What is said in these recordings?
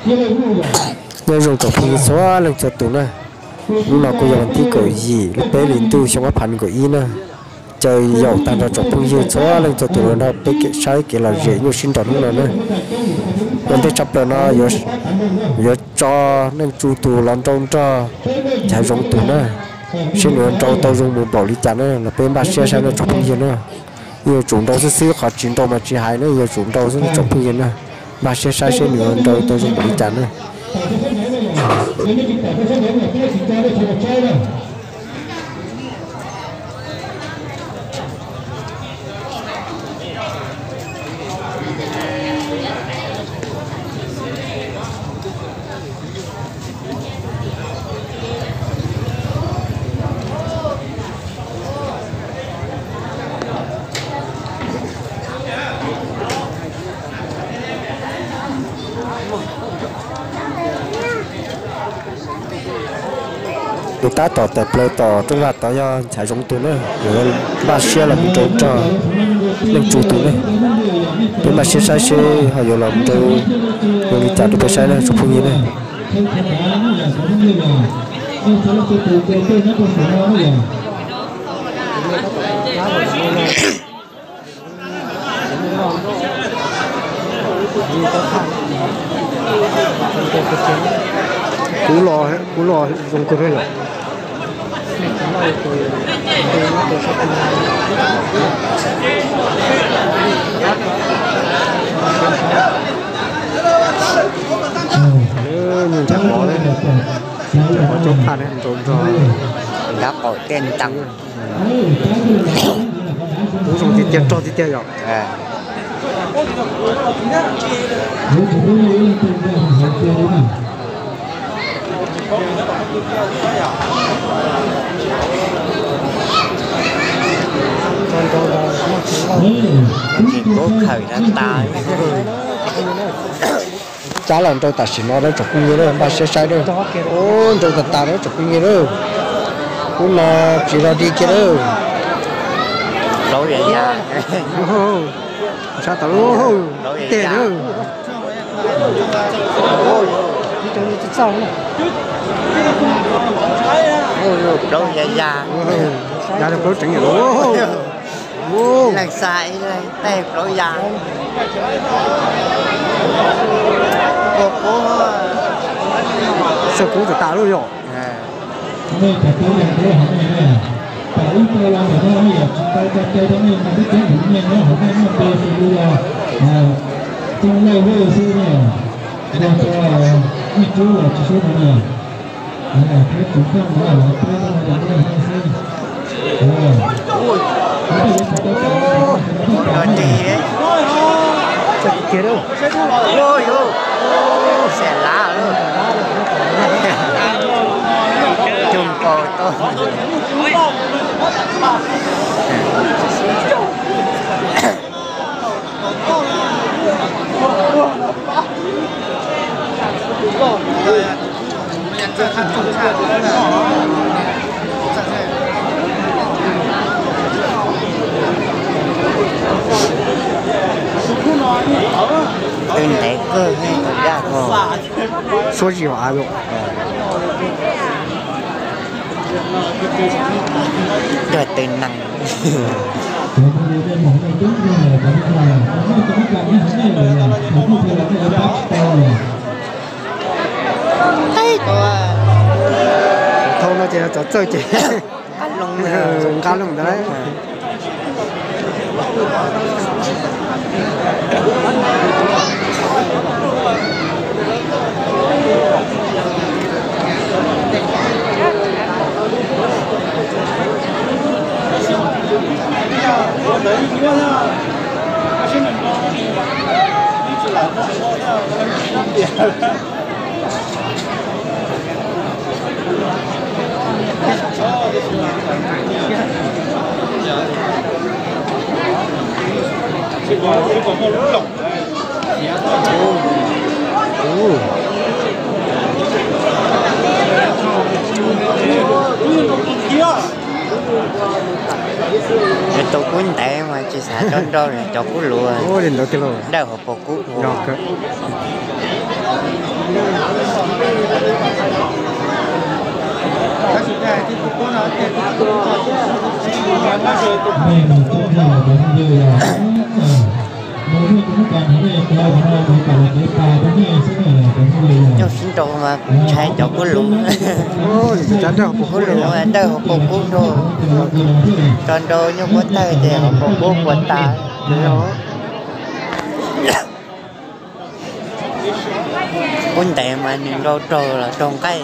Nyob zoo tsoom phooj ywg txhua leej txhua tus na, hnub no kuj yog vas thib kaum yim lub peb hlis ntuj xyoo ob phav nees nkaum ib na. Caw yaum tag nrho tsoom phooj ywg txhua leej txhua tus los nrog peb saib kev lom zem nyuj sib nrog hnub no na. Ua ntej tshaj plaws no yuav tso Neej Tsu tus los nrau nrog Nchaiv Zoov tus na, seb nws yuav nrau tau zoo mus npaum li cas na, los peb npaj siab saib no tsoom phooj ywg na. Yuav tsum nrau xwb xwb, qhov tsis nrau mas tsis hais na, yuav tsum nrau xwb tsoom phooj ywg na. Npaj siab saib seb nws yuav nrau tau zoo npaum li cas na. Tus tab tom tawm plaws tom rooj vag tod yog Nchaiv Zoov tus na, yuav npaj siab los mus nrau nrog Neej Tsu tus na. Peb npaj siab saib seb ho yuav los nrau zoo li cas rau peb saib na tsoom phooj ywg na. Kuv los, kuv los zoo kawg yom. Nyuj Nchaiv Pov, Nchaiv Pov coob phaj nrau nrog dab qaum tej ntoo. Kuv zoo tiag tiag, rog tiag tiag yom. Tsis kub khawm no tas. Cab los nrau tam sim no na tsoom phooj ywg na, npaj siab saib na. Ub, nrau tas tas na tsoom phooj ywg na. Ub no tsis los dig kiag na. Plaub ya ya. Sab tod lub teg na. Plaub ya ya. Ya rau plaub tseev yom. Leej xa ib leeg tej plaub ya. Kub kub. Xav kub tas tas lub yom. Xiam lav, cug nkaus tau. Twb ntev kawg, zaj ko. Suab zim av lawm. Dua twg neeg. Thaum no ces tsov txawj ces nqa loo ntawd lauj. Tus kub ntev mas tsis xav tso nrau, cov kub luv dawj hauv paus kub. Nyuj sib nraus mas kuv ntshai cov kub lus, kub lus dawj hauv paus kub nrog, tso nrau nyuj kub tawg ces hauv paus kub puas tas. Kub ntev mas nws nrau raug los raug nqaij.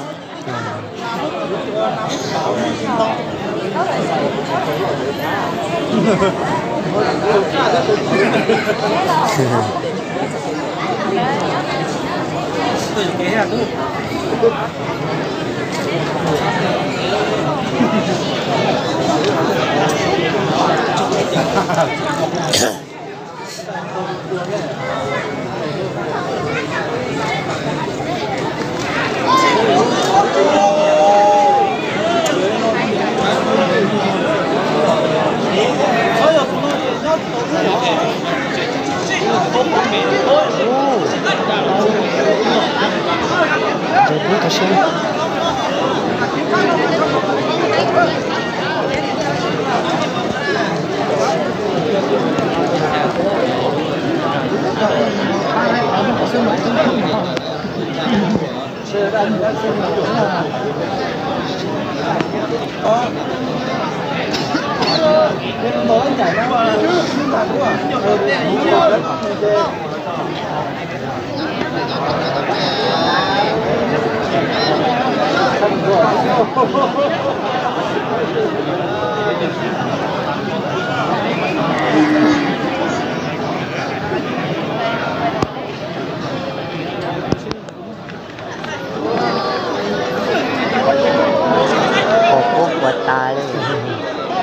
Paus kub puas tas li.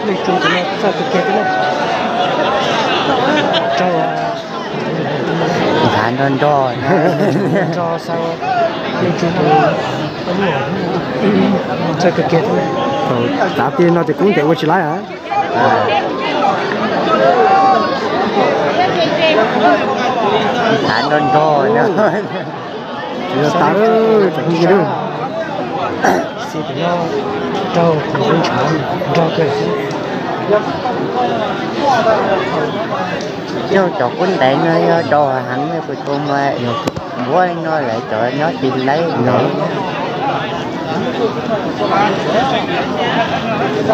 Leej tsu tus no txawj kawg kiag thiab na. Raug nthav nrog nrog, nrog xav leej tsu tus txawj kawg kiag thiab na. Thaum tav ti no ces kub ntev ua tsis laib. Nthav nrog nrog, tsis tas lawm, tsis tas lawm. Xib tus no raug kuv ntshav nrog kawg. Yog cov kub ntev no yog daus heev li, kuv tus mas npuab li no lawv cov nyob tsis laib no.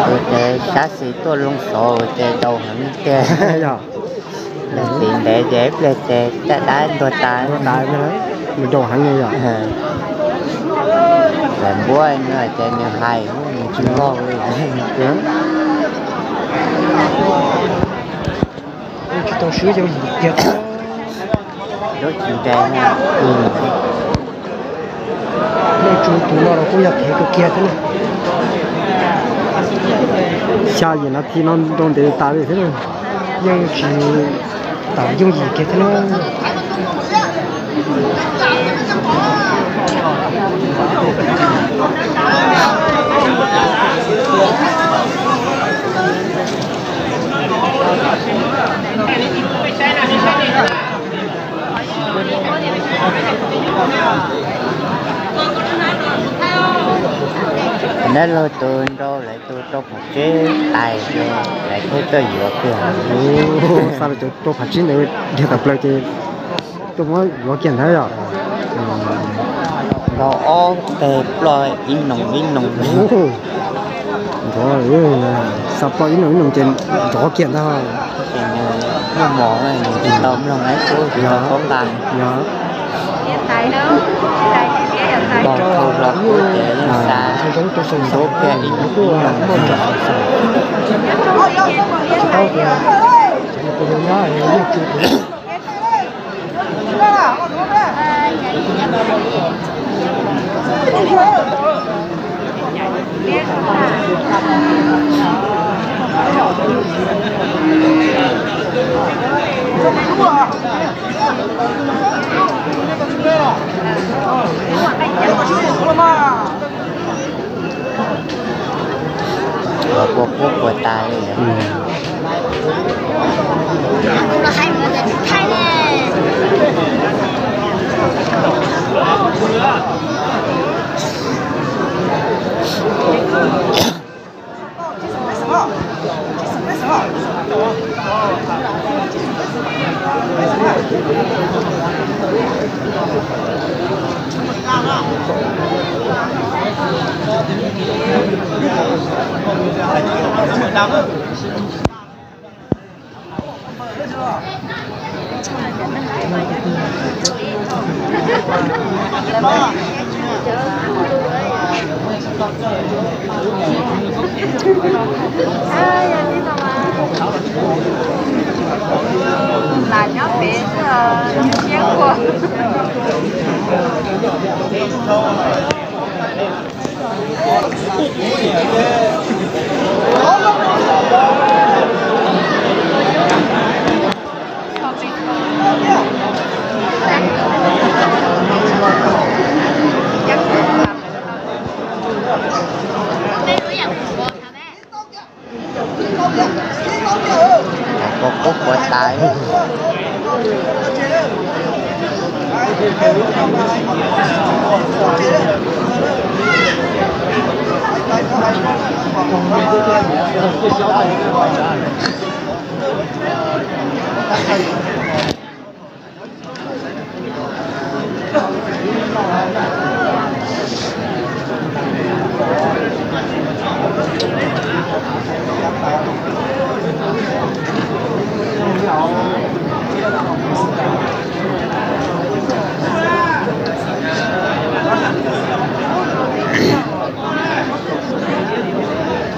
Kuv ces xav xis tuaj loo xov ces daus heev tiag. Yog tiv ntev ces ib pliag ces caj dab ntuag tas. Ntuag tas, mus daus heev li yom. Lawv npuab no ces nws hais nws tsis loj li. Tsis tau swb yooj yim kiag. Lub tsis ntev na. Leej tsu tus no los kuj yog phem kawg kiag thiab na. Xya yim nas this no nrau ntev tas li thiab na. Yeej tsis tau yooj yim kiag thiab na. Neb lug tus nrau lawv tus rau phav tsib tais ces lawv thiaj tuaj yuav kiag. Xa lawv tus rau phav tsib ntawd dhia tawm plaws ces tuaj muab yuav kiag ntawd yom. Nrau ob teg ploj ib noog ib noog. Nrov, xa ploj ib noog ib noog ces nrov kiag ntag. Ces nws muaj mos nws tsis tau mloog ib tug tsis tau paub nqa. Yog. Pog thaum los kuv ces yeej xa ntub kiag ib noog ib noog. Puas puas tas li. Lam nyob pem xwb, siab ua. Pos qub puas tas.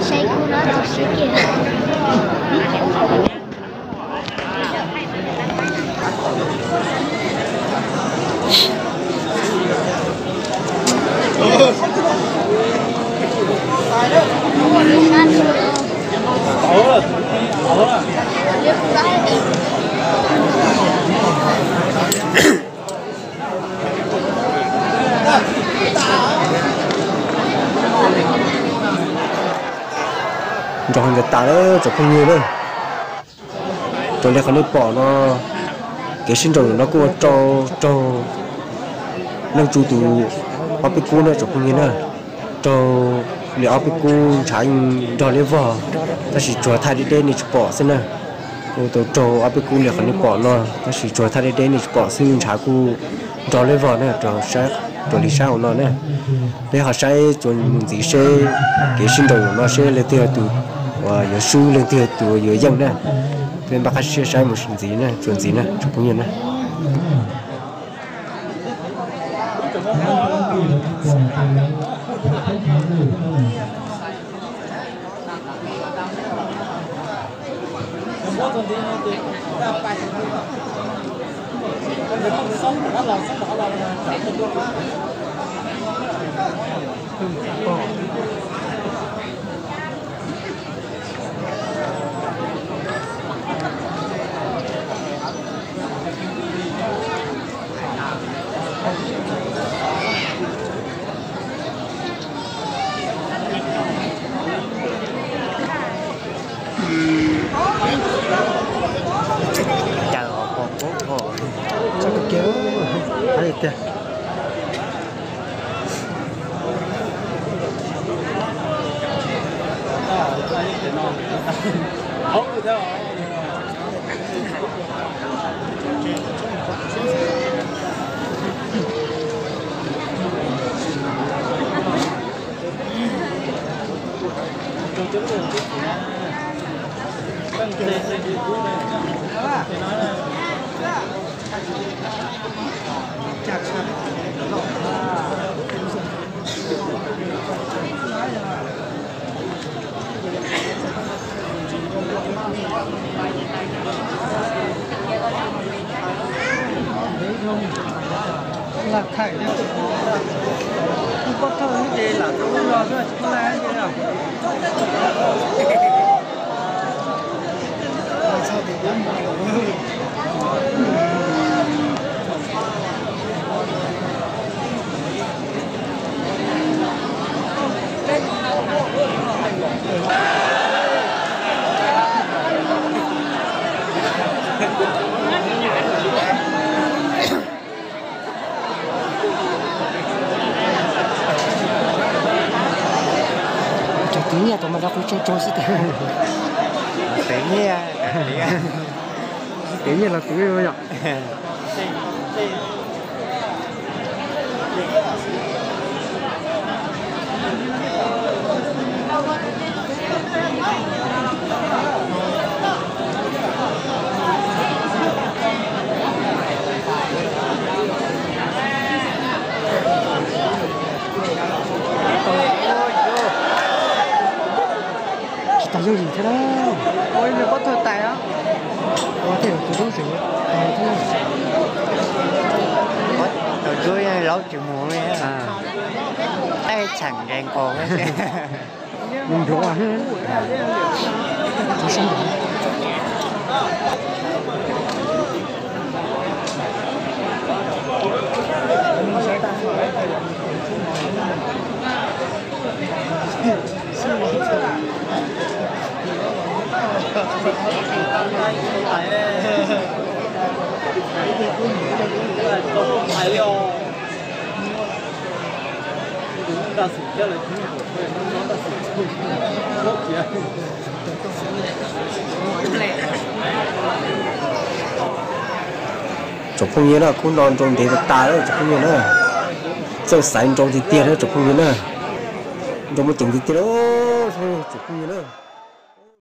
Saib kub no tus sib kiag. Nrov heev tas tas lawm tsoom phooj ywg na. Raws li qhov nej pom no, kev sib nraus no kuj ua rau raug Leej Tsu tus ob peb kub na tsoom phooj ywg na. Raug li ob peb kub ntshav yeej nrog liab vog, tab sis tsuas thaij deb deb nej tsis pom xwb na. Kuj tau raug ob peb kub li qhov nej pom no, tab sis tsuas thaij deb deb nej tsis pom xwb, ntshav kuj nrog liab vog na, raws li saib hauv no na. Peb ho saib txuas mus ntxiv seb kev sib nraus no seb leej twg yog tus uas yuav swb, leej twg yog tus uas yuav yeej na. Peb npaj qab siab saib mus ntxiv na, txuas ntxiv na tsoom phooj ywg na. Caws hov pos qub hov. Txog kawg kiag, hais tiag. Tus nyiaj tau mas rau kuv tseg tseg xwb tiag. Tus nyiaj, tus nyiaj los tus yom. Tsis tas yooj yim thiab na. Ua tej tus lub zeem tais thiab. Tus ntsuab laub tsis mus li, tej txheem nres nkaus. Mus nrov. Tsoom phooj ywg na, kub no nrau ntev tas tas lawm tsoom phooj ywg na. Txawj xaiv nrau tiag tiag na tsoom phooj ywg na. Nrau muaj ceem tiag tiag lawm tsoom phooj ywg na.